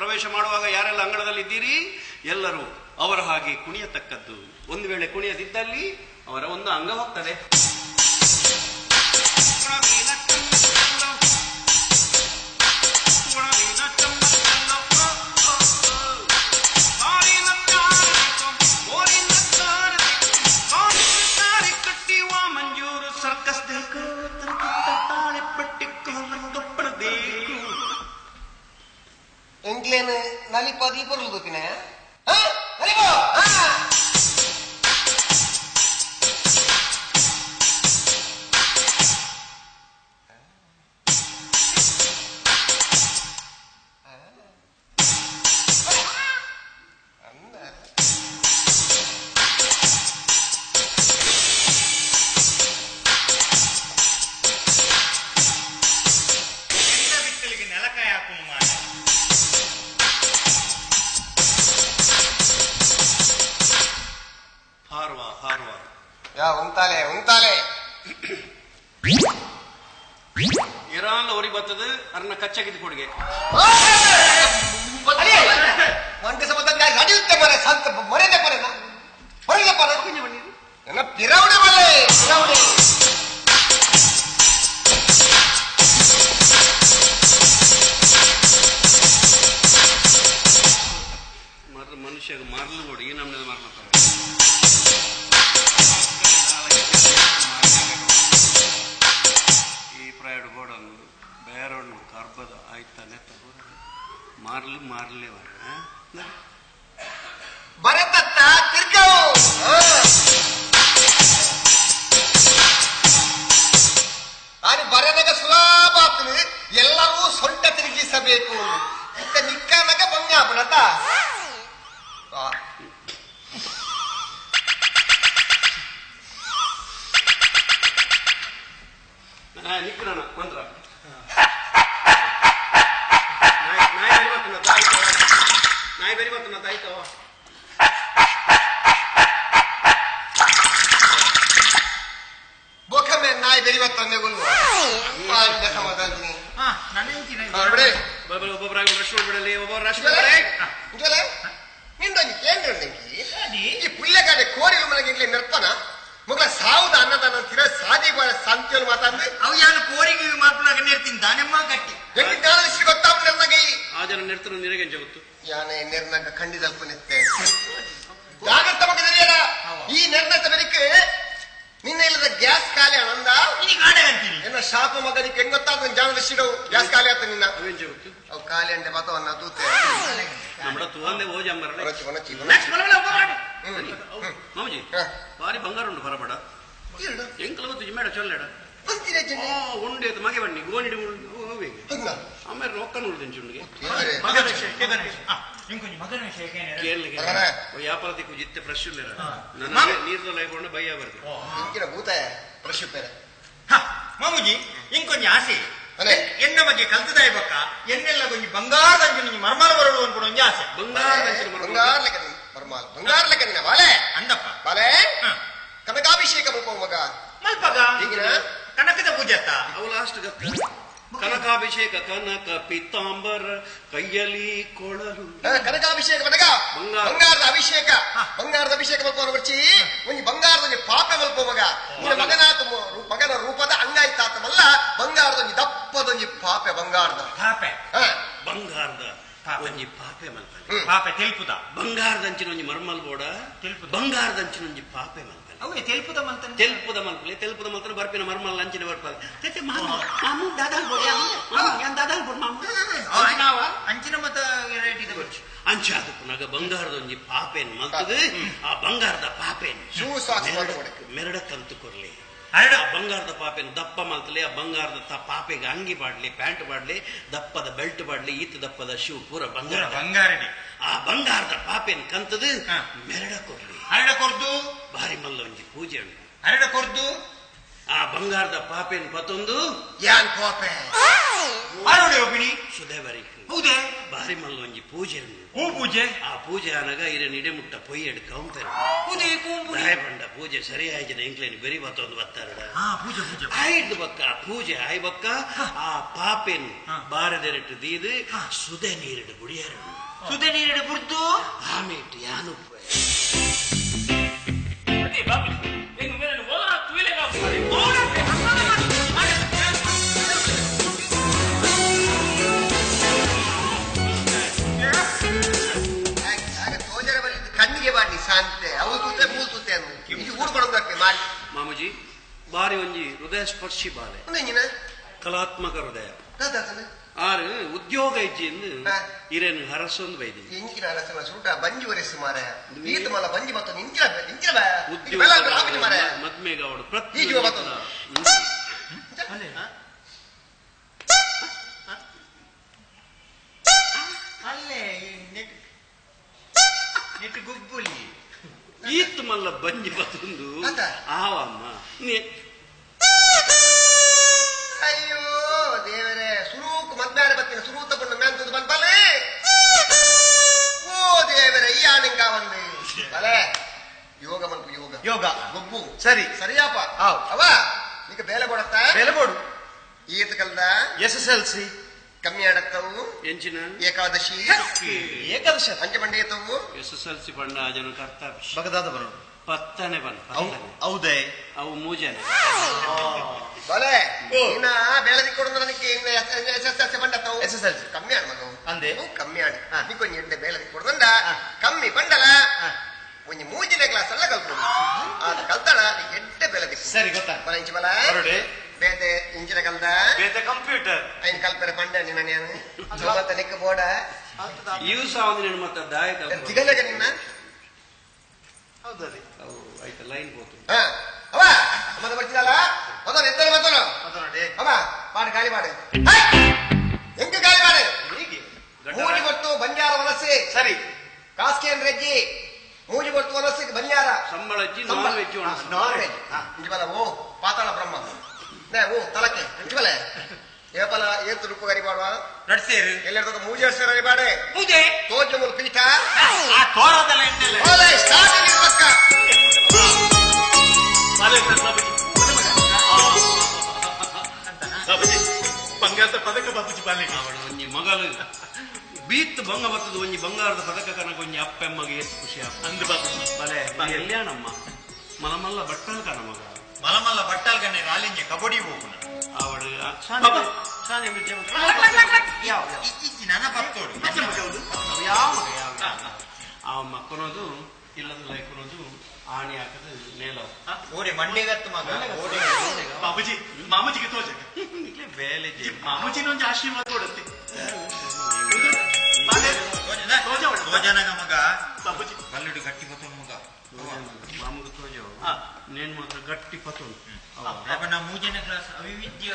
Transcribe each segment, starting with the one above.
ಪ್ರವೇಶ ಮಾಡುವಾಗ ಯಾರೆಲ್ಲ ಅಂಗಳದಲ್ಲಿ ಇದ್ದೀರಿ ಎಲ್ಲರೂ ಅವರ ಹಾಗೆ ಕುಣಿಯತಕ್ಕದ್ದು. ಒಂದು ವೇಳೆ ಕುಣಿಯದಿದ್ದಲ್ಲಿ ಅವರ ಒಂದು ಅಂಗ ಹೋಗ್ತದೆ. ಎಂಕ್ಲೇನು ನಲಿಪ ದೀಪರು ಗೊತ್ತಿನ ಉಂತಾಲೆ ಉಂತಾಲೆ ಇರಾನ್ ಅವ್ರಿಗೆ ಬರ್ತದೆ ಅರ್ನ ಕಚ್ಚಾಗಿದ್ದು ಕೊಡುಗೆ ಮಂಟೆ ಸಮತ ನಡೆಯುತ್ತೆ ಮರೆ ಸಂತ ಮರೆದೆ ಪರೆ ಮರೆದೆ ಪರೆ ನನ್ನ ಪಿರವಡೆ ಬಲ್ಲೆ ಪಿರವಡೆ ಮರ ಮನುಷ್ಯಗೆ ಮಾರ್ಲು ಕೊಡಿ ಈ ನಮ್ಮನೆ ಮಾರ್ಲ ಈ ಪ್ರಾಯಡ್ ಗೋಡಂದು ಬೇರೊಂದು ಕರ್ಬದ ಆಯ್ತಾನೆ ಮಾರ್ಲು ಮಾರ್ಲೆ ಬರತತ್ತ ತಿರ್ಗವು ನಾನು ಬರನಾಗ ಸುಲಭ ಆಗ್ತದೆ, ಎಲ್ಲರೂ ಸೊಂಟ ತಿರುಗಿಸಬೇಕು. ಇತ್ತ ನಿಕ್ಕನಾಗ ಬಂಗ ಆಪಣತ ನಿಕ್ಕಣ ಮಂತ್ರ ನಾಯಿ ಬೇರೆ ಬರ್ತನ ತಾಯ್ತವ. ಬೊಕಮೆ ನಾಯಿ ಬೇರೆ ಬರ್ತಂದೆ ಗುಲ್ಲು ಒಬ್ಬೊಬ್ಬರಾಗಿ ರಶ್ ಬಿಡಲಿ ಒಬ್ಬೊಬ್ಬರು ರಶ್ ನಿಂದೊಂದು ಕೇಂದ್ರ ಈ ಪುಲ್ಲೆಗಾಡೆ ಕೋರಿಲು ಮನೆಗೆ ನೆರ್ಪನ ಮಗಳ ಸಾವುದ ಅನ್ನದಾನ ಅಂತೀರ ಸಾದಿ ಸಂತಿಯಲ್ಲಿ ಮಾತಾಡ್ರಿ ಅವು ಯಾನು ಕೋರಿಗೆ ಮಾರ್ಪುನಾಗ ನೆರ್ತೀನಿ ದಾನೆಮ್ಮ ಗಟ್ಟಿ ಎಲ್ಲಿ ಜ್ಞಾನ ವಿಷಯ ಗೊತ್ತಾಗ ನೆರ್ನಾಗ ಆ ಜನ ನೆರ್ತನ ನಿನಗೆಂಚ ಗೊತ್ತು ಯಾನೆ ನೆರ್ನಾಗ ಖಂಡಿದಲ್ಪ ನೆತ್ತೆ ಜಾಗ್ರತ ಮಗ ತಿಳಿಯಲ್ಲ ಈ ನೆರ್ನತ ಬೆರಿಕೆ ನಿನ್ನ ಇಲ್ಲದ ಗ್ಯಾಸ್ ಖಾಲಿ ಆನಂದ ಎನ್ನ ಶಾಪ ಮಗನಿಗೆ ಹೆಂಗ್ ಗೊತ್ತಾದ ಜಾನ ವಿಷಯ ಗ್ಯಾಸ್ ಖಾಲಿ ಆತ ನಿನ್ನ ಅವು ಖಾಲಿ ಅಂಡೆ ಮಾತವನ್ನ ತೂತೆ ನಮ್ಮ ತೂವಂದೆ ಓಜ ಅಂಬರಲೆ ಮಾಮೂಜಿ ಬಾರಿ ಬಂಗಾರ ಉಂಟು ಹೊರಬಡ ಎಂಕಲ ಗೊತ್ತು ಜಿಮ್ಮೇಡ ಚೊಲ್ಲೆಡ ಉಂಡೆ ಮಗೆ ಬನ್ನಿ ಗೋಣಿಡಿ ಆಮೇಲೆ ರೊಕ್ಕ ಉಳ್ದು ಉಂಡಿಗೆ ವ್ಯಾಪಾರ ತಿಕ್ಕು ಜಿತ್ತೆ ಫ್ರೆಶ್ ಇಲ್ಲ ನನ್ನ ನೀರ್ದ ಲೈಕೊಂಡು ಬಯ್ಯ ಬರ್ತದೆ ಭೂತ ಫ್ರೆಶ್ ಮಾಮೂಜಿ ಇಂಕೊಂಜಿ ಆಸೆ ಎನ್ನ ಬಗ್ಗೆ ಕಲ್ತದಾಯ ಬಕ್ಕ ಎನ್ನೆಲ್ಲ ಕೊಂಜಿ ಬಂಗಾರದ ಅಂಚಿನ ಮರ್ಮಾಲ ಬರಲು ಅನ್ಕೊಂಡು ಒಂಜಿ ಆಸೆ ಬಂಗಾರದ ಬಂಗಾರ ಲೆಕ್ಕ ಮರ್ಮಾಲ ಬಂಗಾರ ಲೆಕ್ಕ ನಿನ್ನ ಬಾಲೆ ಅಂದಪ್ಪ ಬಾಲೆ ಕನಕಾಭಿಷೇಕ ಮಲ್ಪ ಮಗ ಮಲ್ಪಗ ಈಗಿನ ಕನಕದ ಪೂಜೆ ಅತ್ತ ಅವು ಲಾಸ್ಟ್ ಗತ್ತ ಕನಕಾಭಿಷೇಕ ಕನಕ ಪಿತಾಂಬರ ಕೈಯಲ್ಲಿ ಕೊಳಲು ಕನಕಾಭಿಷೇಕ ಮನಗ ಬಂಗಾರದ ಅಭಿಷೇಕ ಬಂಗಾರದ ಅಭಿಷೇಕ ಮಲ್ಪ ಬರ್ಚಿ ಒಂಜಿ ಬಂಗಾರದ ಒಂಜಿ ಪಾಪೆ ಮಲ್ಪ ಮಗ ನಿನ್ನ ಮಗನಾತ ಮಗನ ರೂಪದ ಅಂಗಾಯ್ತಾತಮಲ್ಲ ಬಂಗಾರದ ಒಂಜಿ ದಪ್ಪದೊಂಜಿ ಪಾಪೆ ಬಂಗಾರದ ಪಾಪೆ ಬಂಗಾರದ ಒಂಜಿ ಪಾಪೆ ಮಲ್ಪಲೆ ಪಾಪೆ ತೆಲ್ಪುದ ಬಂಗಾರದ ಅಂಚಿನ ಒಂಜಿ ಮರ್ಮಲ್ ಬೋಡ ಬಂಗಾರದ ಅಂಚಿನ ಒಂಜಿ ಪಾಪೆ ಮಲ್ಪಲೆ ಅವೇ ತೆಲ್ಪುದ ಮಲ್ತನೆ ತೆಲ್ಪುದ ಮಲ್ಪಲೆ ತೆಲ್ಪುದ ಮಲ್ತನೆ ಬರ್ಪಿನ ಮರ್ಮಲ್ ಅಂಚಿನ ಬರ್ಪದ ತೆತ್ತೆ ಮಾಮು ಮಾಮು ದಾದಾಲ್ ಬೋಡ ಮಾಮು ಯಾನ್ ದಾದಾಲ್ ಬೋಡ ಮಾಮು ಅಂಚಿನ ಮತ ವೆರೈಟಿ ಇದೆ ಅಂಚಾದ ಪುನಗ ಬಂಗಾರದ ಒಂಜಿ ಪಾಪೆನ್ ಮಲ್ತದು ಆ ಬಂಗಾರದ ಪಾಪೆನ್ ಶೂ ಸಾಕ್ಸ್ ಮೆರಡ ಕಂತು ಕೊರ್ಲಿ ಆ ಬಂಗಾರದ ಪಾಪೆನ್ ದಪ್ಪ ಮಲ್ತಲೆ ಆ ಬಂಗಾರದ ಪಾಪೆಗೆ ಅಂಗಿ ಪಾಡ್ಲಿ ಪ್ಯಾಂಟ್ ಪಾಡ್ಲಿ ದಪ್ಪದ ಬೆಲ್ಟ್ ಪಾಡ್ಲಿ ಈತ ದಪ್ಪದ ಶೂ ಪೂರ ಬಂಗಾರ ಬಂಗಾರಡಿ ಆ ಬಂಗಾರದ ಪಾಪೆನ್ ಕಂತದು ಮೆರಡ ಕೊರ್ಲಿ ಅರಡ ಕೊರ್ದು ಬಾರಿ ಮಲ್ಲ ಒಂಜಿ ಪೂಜೆ ಉಂಟು ಅರಡ ಕೊರ್ದು ಆ ಬಂಗಾರದ ಪಾಪೆನ್ ಪತೊಂದು ಯಾನ್ ಪಾಪೆ ಆರೋಡೆ ಒಪ್ಪಿನಿ ಸುದೆ ಬರೀಕ್ ಹೌದೇ ಬಾರಿ ಮಲ್ಲೊಂಜಿ ಪೂಜೆ ಉಂಡು. ಹೂ ಪೂಜೆ ಆ ಪೂಜೆ ಆನಗ ಇರ ನಿಡೆ ಮುಟ್ಟ ಪೊಯ್ಯಡು ಕೌಂಪೆರ ಹೌದೇ ಕೂಂಪುನಿ ದಾಯ ಪಂಡ ಪೂಜೆ ಸರಿಯಾಯಿನ ಎಂಕ್ಲೇನಿ ಬೆರಿ ಬತ್ತೊಂದು ಬತ್ತಾರಡ ಹಾ ಪೂಜೆ ಪೂಜೆ ಆಯ್ದು ಬಕ್ಕ ಪೂಜೆ ಆಯ್ ಬಕ್ಕ ಆ ಪಾಪೆನ್ ಬಾರದೆರಟ್ಟು ದೀದು ಸುದೆ ನೀರಿಡು ಬುಡಿಯಾರ ಸುದೆ ನೀರಿಡು ಬುಡ್ದು ಆಮೇಟ್ ಯಾನು ತೋಜರ ಬಲ್ಲಿ ಕಣ್ಣಿಗೆ ಬಾಡಿ ಶಾಂತೆ ಅವು ತೂತೆ ಮೂಲು ತೂತೆ ಅನ್ನು ಇದು ಊಡ್ಕೊಡೋದಕ್ಕೆ ಮಾಡಿ ಮಾಮೂಜಿ ಬಾರಿ ಒಂಜಿ ಹೃದಯ ಸ್ಪರ್ಶಿ ಬಾಲೆ ಕಲಾತ್ಮಕ ಹೃದಯ ಆರು ಉದ್ಯೋಗ ಇಜ್ಜಿಂದು ಇರೇನು ಹರಸೊಂದು ಬೈದಿ ಎಂಚಿನ ಹರಸನ ಸುರುಟ ಬಂಜಿ ಒರೆಸು ಮಾರ ಈತ ಮಲ್ಲ ಬಂಜಿ ಮತ್ತು ಇಂಚಿನ ಇಂಚಿನ ಉದ್ಯೋಗ ಮದ್ಮೆಗೌಡು ಪ್ರತಿ ಅಲ್ಲೇ ನೆಟ್ ಗುಬ್ಬುಲಿ ಈತ್ ಮಲ್ಲ ಬಂಜಿ ಬತ್ತೊಂದು ಆವಮ್ಮ ಅಯ್ಯೋ ದೇವರೇ ಸುರೂಕ್ ಮದ್ಮೇಲೆ ಬತ್ತೀನಿ ಸುರೂತ ತಗೊಂಡು ಮ್ಯಾನ್ ತಂದು ಬಂದ್ಬಾಲೆ ಓ ದೇವರೇ ಈ ಆಣಿಂಗ ಒಂದು ಬಲೆ ಯೋಗ ಮನ್ಪು ಯೋಗ ಯೋಗ ಗೊಬ್ಬು ಸರಿ ಸರಿಯಾಪ ಅವ ಈಗ ಬೇಲೆ ಕೊಡತ್ತ ಬೇಲೆ ಬೋಡು ಈತ ಕಲ್ದ ಎಸ್.ಎಸ್.ಎಲ್.ಸಿ ಕಮ್ಮಿ ಆಡತ್ತವು ಎಂಚಿನ ಏಕಾದಶಿ ಏಕಾದಶಿ ಅಂಚೆ ಬಂಡೆ ಏತವು ಎಸ್.ಎಸ್.ಎಲ್.ಸಿ ಪಂಡ ಜನ ಕರ್ತಾಪಿ ಬಗದಾದ ಬರೋಡು ಪತ್ತನೆ ಬನ್ ಹೌದೇ ಅವು ಮೂಜನೆ ಬಲೆ ಇನ್ನ ಬೇಳೆ ದಿಕ್ಕೊಡು ನನಗೆ ಇನ್ನ ಎಸ್.ಎಸ್.ಎಲ್.ಸಿ ಬಂಡತ್ತವು ಎಸ್.ಎಸ್.ಎಲ್.ಸಿ ಕಮ್ಮಿ ಆಡ್ ಮಗು ಅಂದೆ ಕಮ್ಮಿ ಆಡ್ ನಿಕ್ಕೊಂಜಿ ಎಡ್ಡೆ ಬೇಳೆ ದಿಕ್ಕೊಡ್ದಂಡ ಕಮ್ಮಿ ಬಂಡಲ ಒಂಜಿ ಮೂಜಿನ ಕ್ಲಾಸ್ ಅಲ್ಲ ಕಲ್ಪುಡು ಆತ ಕಲ್ತಣ ಎಡ್ಡೆ ಬೇಳೆ ದಿಕ್ಕು ಸರಿ ಗೊತ್ತಾ ಬಲ ಇಂಚಿ ಬಲ ಬರೋಡೆ ಬೇತೆ ಇಂಚಿನ ಕಲ್ದ ಬೇತೆ ಕಂಪ್ಯೂಟರ್ ಐನ್ ಕಲ್ಪರೆ ಪಂಡ ನಿನ್ನ ನಾನು ಮತ್ತೆ ನಿಕ್ಕ ಬೋಡ ಯೂಸ್ ಆವಂದಿನ ಮತ್ತೆ ದಾಯ ತಿಗಲೆಗ ನಿನ್ನ ಹೌದರಿ ಅವು ಆಯ್ತು ಲೈನ್ ಹೋತು ಅವ ಮತ್ತೆ ಬರ್ತಿದಲ್ಲ ಮೊದಲು ಎತ್ತಲ ಮೊದಲು ಅವ ಪಾಡು ಗಾಳಿ ಮಾಡು ಹೆಂಗ ಗಾಳಿ ಮಾಡು ಮೂಜಿ ಕೊಟ್ಟು ಬಂಜಾರ ವಲಸೆ ಸರಿ ಕಾಸ್ಕೇನ್ ರೆಜ್ಜಿ ಮೂಜಿ ಕೊಟ್ಟು ವಲಸೆ ಬಂಜಾರ ಸಂಬಳಜ್ಜಿ ನಾನ್ ವೆಜ್ ನಾನ್ ವೆಜ್ ಇಂಜಿಬಲ ಓ ಪಾತಾಳ ಬ್ರಹ್ಮ ನೇ ಓ ತಲಕೆ ಇಂಜಿಬಲ ಏಪಲ ಏತು ರುಪ್ಪು ಗರಿ ಬಾಡುವ ನಡ್ಸೇರು ಎಲ್ಲೆಡ್ದೊಕ್ಕ ಮೂಜಿ ಸೇರು ಗರಿ ಬಾಡೆ ಮೂಜೆ ತೋಜ ಮೂಲ ಪೀಠ ಆ ತೋರದಲ್ಲ ಎಣ್ಣೆಲ್ಲ ಓಲೆ ಸ್ಟಾರ್ಟ್ ನಿರ್ವಕ್ಕ ಬಾಬುಜಿ ಬಂಗಾರದ ಪದಕ ಬಾಬುಜಿ ಬಾಲಿಗೆ ಅವಳು ಒಂಜಿ ಮಗಲು ಬೀತ್ ಬಂಗ ಬತ್ತದ ಒಂಜಿ ಬಂಗಾರದ ಪದಕ ಕನಕ ಒಂಜಿ ಅಪ್ಪೆಮ್ಮಗೆ ಎಷ್ಟು ಖುಷಿ ಅಂದು ಬಾಬುಜಿ ಬಲೆ ಎಲ್ಯಾಣಮ್ಮ ಮಲಮಲ್ಲ ಬಟ್ಟಲ್ ಕಣ ಮಗ ಮಲಮಲ್ಲ ಬಟ್ಟಲ್ ಕಣ್ಣೆ ರಾಲಿಂಜೆ ಕಬಡ್ಡಿ ಹೋಗುನ ಅವಳು ಯಾವ ಇಜ್ಜಿ ನನ್ನ ಬತ್ತೋಡು ಯಾವ ಆ ಮಕ್ಕನೋದು ಇಲ್ಲದ ಲೈಕೊನೋದು ಆಣಿ ಹಾಕದು ನೇಲ ಓಡೆ ಮಂಡೆಗತ್ತು ಮಗ ಓಡೆ ಬಾಬುಜಿ ಮಾಮೂಜಿಗೆ ತೋಜ ಬೇಲೆ ಮಾಮೂಜಿನ ಒಂಜಿ ಆಶೀರ್ವಾದ ಕೊಡುತ್ತೆ ತೋಜನಗ ಮಗ ಬಾಬುಜಿ ಬಲ್ಲುಡು ಗಟ್ಟಿ ಬತ್ತೋನು ಮಗ ಮಾಮೂಗ ತೋಜೋ ನೇನ್ ಮಾತ್ರ ಗಟ್ಟಿ ಪತೋನು ನಾ ಮೂಜನ ಕ್ಲಾಸ್ ಅವಿವಿದ್ಯ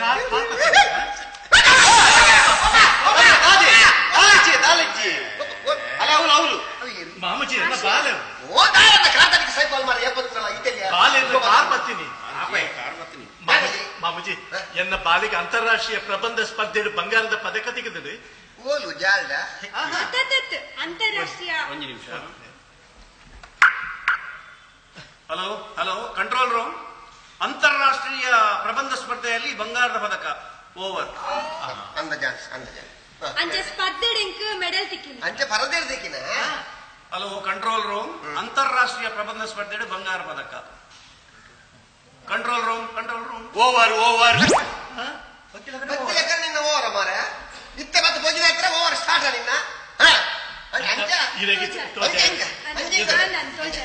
ಮಾಮೂಜಿ ಎನ್ನ ಬಾಲೆ ಓ ದಾರನ್ನ ಕ್ರಾಂತನಿಗೆ ಸೈಬಾಲ್ ಮಾರ ಏಪಂದ್ರಲ್ಲ ಇಟಲಿಯ ಬಾಲೆ ಕಾರ್ ಬರ್ತೀನಿ ಕಾರ್ ಬರ್ತೀನಿ ಮಾಮೂಜಿ ಎನ್ನ ಬಾಲಿಗೆ ಅಂತಾರಾಷ್ಟ್ರೀಯ ಪ್ರಬಂಧ ಸ್ಪರ್ಧೆ ಬಂಗಾರದ ಪದಕ ತೆಗೆದಿದೆ ಓಲು ಜಾಲ್ಡ ಅಂತಾರಾಷ್ಟ್ರೀಯ ಒಂದು ನಿಮಿಷ ಹಲೋ ಹಲೋ ಕಂಟ್ರೋಲ್ ರೂಮ್ ಅಂತಾರಾಷ್ಟ್ರೀಯ ಪ್ರಬಂಧ ಸ್ಪರ್ಧೆಯಲ್ಲಿ ಬಂಗಾರದ ಪದಕ ಓವರ್ ಅಂದ ಜಾನ್ಸ್ ಅಂದ ಜಾನ್ಸ್ ಅಂಚೆ ಸ್ಪರ್ಧೆ ಡಿಂಕ್ ಮೆಡಲ್ ತಿಕ್ಕಿನ ಅಂಚೆ ಪರದೇರ್ ದಿಕ್ಕಿನ ಹಲೋ ಕಂಟ್ರೋಲ್ ರೂಮ್ ಅಂತಾರಾಷ್ಟ್ರೀಯ ಪ್ರಬಂಧ ಸ್ಪರ್ಧೆ ಬಂಗಾರ ಪದಕ control room control room over over ಬತ್ತಿಲೆಕ್ಕ ನಿನ್ನ ಓವರ ಮಾರ ಇತ್ತೆ ಮತ್ತೆ ಪೋಜಿದ ಹತ್ರ ಓವರ್ ಸ್ಟಾರ್ಟ್ ನಿನ್ನ ಅಂಚೆ ಅಂಚೆ ಅಂಚೆ ತೋಜ